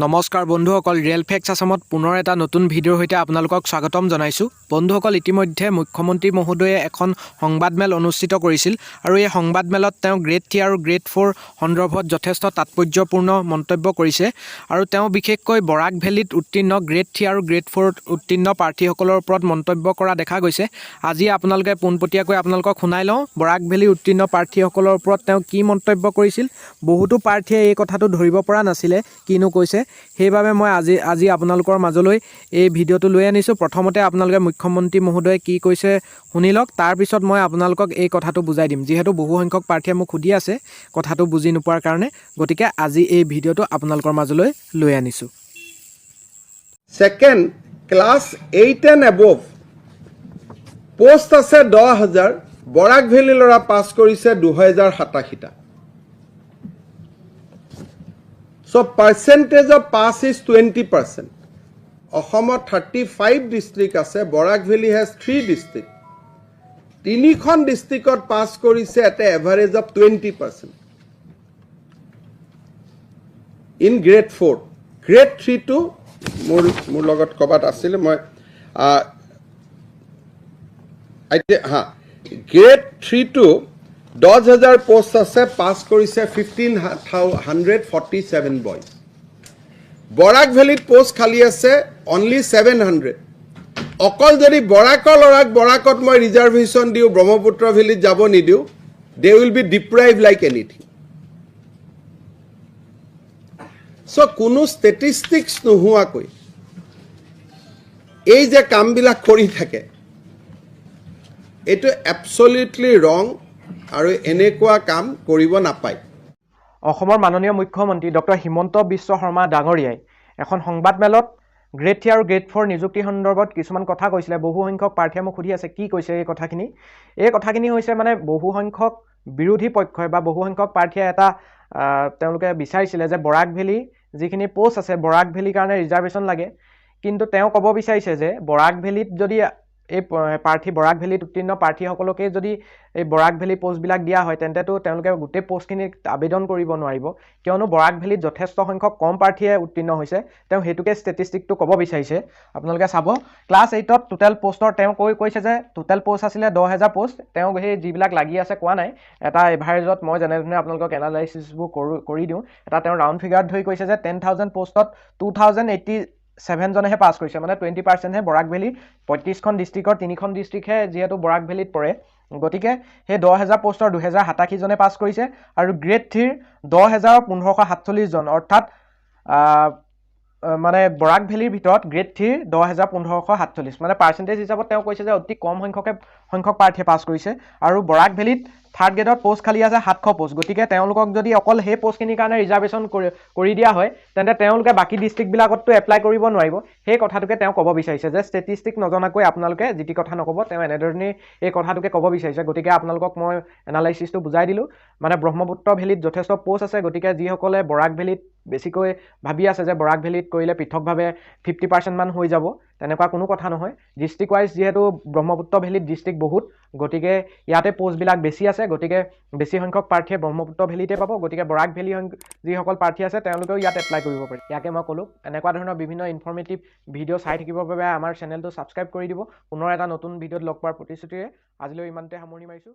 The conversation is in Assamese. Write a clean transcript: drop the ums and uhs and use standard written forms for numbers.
নমস্কাৰ বন্ধুসকল, ৰিয়েল ফেক্টছ আছামত পুনৰ এটা নতুন ভিডিঅ'ৰ সৈতে আপোনালোকক স্বাগতম জনাইছোঁ। বন্ধুসকল, ইতিমধ্যে মুখ্যমন্ত্ৰী মহোদয়ে এখন সংবাদমেল অনুষ্ঠিত কৰিছিল আৰু এই সংবাদমেলত তেওঁ গ্ৰেড 3 আৰু গ্ৰেড 4 সন্দৰ্ভত যথেষ্ট তাৎপৰ্যপূৰ্ণ মন্তব্য কৰিছে আৰু তেওঁ বিশেষকৈ বৰাক ভেলীত উত্তীৰ্ণ গ্ৰেড 3 আৰু গ্ৰেড 4ত উত্তীৰ্ণ প্ৰাৰ্থীসকলৰ ওপৰত মন্তব্য কৰা দেখা গৈছে। আজি আপোনালোকে পোনপটীয়াকৈ আপোনালোকক শুনাই লওঁ, বৰাক ভেলী উত্তীৰ্ণ প্ৰাৰ্থীসকলৰ ওপৰত তেওঁ কি মন্তব্য কৰিছিল। বহুতো প্ৰাৰ্থীয়ে এই কথাটো ধৰিব পৰা নাছিলে কিনো কৈছে। সেইবাবে মই আজি আপোনালোকৰ মাজলৈ এই ভিডিঅ'টো লৈ আনিছোঁ। প্ৰথমতে আপোনালোকে মুখ্যমন্ত্ৰী মহোদয়ে কি কৈছে শুনি লওক, তাৰপিছত মই আপোনালোকক এই কথাটো বুজাই দিম। যিহেতু বহু সংখ্যক প্ৰাৰ্থীয়ে মোক সুধি আছে কথাটো বুজি নোপোৱাৰ কাৰণে, গতিকে আজি এই ভিডিঅ'টো আপোনালোকৰ মাজলৈ লৈ আনিছোঁ। Second, class 8 and above post আছে 10,000, বৰাক ভেলী ল'ৰা পাছ কৰিছে 2087টা। So percentage of pass is 20%. অসমত 35 ডিষ্ট্ৰিক্ট আছে, Barak Valley has three district. তিনিখন ডিষ্ট্ৰিক্টত পাছ কৰিছে at a average of 20% in grade 4. Grade 3টো মোৰ লগত ক'ৰবাত আছিলে, মই এতিয়া, হা, গ্ৰেড 3টো 10,000 পষ্ট আছে, পাছ কৰিছে 1547 বইজ। বৰাক ভেলীত পষ্ট খালী আছে অনলি 700। অকল যদি বৰাকৰ ল'ৰাক বৰাকত মই ৰিজাৰ্ভেশ্যন দিওঁ, ব্ৰহ্মপুত্ৰ ভেলীত যাব নিদিওঁ, they will be deprived like anything. So কোনো ষ্টেটিষ্টিক্স নোহোৱাকৈ এই যে কামবিলাক কৰি থাকে, এইটো এবছলিউটলি ৰং আৰু এনেকুৱা কাম কৰিব নাপায়। অসমৰ মাননীয় মুখ্যমন্ত্ৰী ডক্টৰ হিমন্ত বিশ্ব শৰ্মা ডাঙৰীয়াই এখন সংবাদমেলত গ্ৰেড 3 আৰু গ্ৰেড 4 নিযুক্তি সন্দৰ্ভত কিছুমান কথা কৈছিলে। বহু সংখ্যক প্ৰাৰ্থীয়ে মোক সুধি আছে, কি কৈছে এই কথাখিনি। এই কথাখিনি হৈছে মানে বহু সংখ্যক বিৰোধী পক্ষই বা বহু সংখ্যক প্ৰাৰ্থীয়ে এটা তেওঁলোকে বিচাৰিছিলে যে বৰাক ভেলী যিখিনি পষ্ট আছে, বৰাক ভেলীৰ কাৰণে ৰিজাৰ্ভেশ্যন লাগে। কিন্তু তেওঁ ক'ব বিচাৰিছে যে বৰাক ভেলীত যদি এই প্ৰাৰ্থী, বৰাক ভেলীত উত্তীৰ্ণ প্ৰাৰ্থীসকলকেই যদি এই বৰাক ভেলী পষ্টবিলাক দিয়া হয়, তেন্তেতো তেওঁলোকে গোটেই পষ্টখিনিত আবেদন কৰিব নোৱাৰিব। কিয়নো বৰাক ভেলীত যথেষ্ট সংখ্যক কম প্ৰাৰ্থীয়ে উত্তীৰ্ণ হৈছে। তেওঁ সেইটোকে ষ্টেটিষ্টিকটো ক'ব বিচাৰিছে। আপোনালোকে চাব, ক্লাছ 8ত টোটেল পষ্টৰ তেওঁ কৈছে যে টোটেল পষ্ট আছিলে 10,000 পষ্ট। তেওঁ সেই যিবিলাক লাগি আছে কোৱা নাই। এটা এভাৰেজত মই যেনেধৰণে আপোনালোকক এনালাইচিছবোৰ কৰোঁ, কৰি দিওঁ, এটা তেওঁ ৰাউণ্ড ফিগাৰত ধৰি কৈছে যে 10,000 পষ্টত 2087জনেহে পাছ কৰিছে, মানে 20%হে। বৰাক ভেলী 35খন ডিষ্ট্ৰিক্টৰ তিনিখন ডিষ্ট্ৰিক্টহে যিহেতু বৰাক ভেলীত পৰে, গতিকে সেই 10,000 পষ্টৰ 2087জনে পাছ কৰিছে। আৰু গ্ৰেড 3ৰ 10,000ৰ 1547জন, অৰ্থাৎ মানে বৰাক ভেলীৰ ভিতৰত গ্ৰেড 3ৰ 10,1547, মানে পাৰ্চেণ্টেজ হিচাপত তেওঁ কৈছে যে অতি কম সংখ্যক প্ৰাৰ্থীয়ে পাছ কৰিছে। আৰু বৰাক ভেলীত থাৰ্ড গ্ৰেডত পষ্ট খালী আছে 700 পষ্ট। গতিকে তেওঁলোকক যদি অকল সেই পষ্টখিনিৰ কাৰণে ৰিজাৰ্ভেশ্যন কৰি দিয়া হয়, তেন্তে তেওঁলোকে বাকী ডিষ্ট্ৰিক্টবিলাকততো এপ্লাই কৰিব নোৱাৰিব। সেই কথাটোকে তেওঁ ক'ব বিচাৰিছে যে ষ্টেটিষ্টিক নজনাকৈ আপোনালোকে যি টি কথা নক'ব। তেওঁ এনেধৰণেই এই কথাটোকে ক'ব বিচাৰিছে। গতিকে আপোনালোকক মই এনালাইচিছটো বুজাই দিলোঁ। মানে ব্ৰহ্মপুত্ৰ ভেলীত যথেষ্ট পষ্ট আছে, গতিকে যিসকলে বৰাক ভেলীত বেছিকৈ ভাবি আছে যে বৰাক ভেলীত কৰিলে পৃথকভাৱে 50%মান হৈ যাব, তেনেকুৱা কোনো কথা নহয়। ডিষ্ট্ৰিক্ট ৱাইজ যিহেতু ব্ৰহ্মপুত্ৰ ভেলীত ডিষ্ট্ৰিক্ট বহুত, গতিকে ইয়াতে পষ্টবিলাক বেছি আছে, গতিকে বেছি সংখ্যক প্ৰাৰ্থীয়ে ব্ৰহ্মপুত্ৰ ভেলীতে পাব। গতিকে বৰাক ভেলী যিসকল প্ৰাৰ্থী আছে, তেওঁলোকেও ইয়াত এপ্লাই কৰিব পাৰে। ইয়াকে মই ক'লোঁ। এনেকুৱা ধৰণৰ বিভিন্ন ইনফৰ্মেটিভ ভিডিঅ' চাই থাকিবৰ বাবে আমাৰ চেনেলটো ছাবস্ক্ৰাইব কৰি দিব। পুনৰ এটা নতুন ভিডিঅ'ত লগ পোৱাৰ প্ৰতিশ্ৰুতিৰে আজিলৈ ইমানতে সামৰণি মাৰিছোঁ।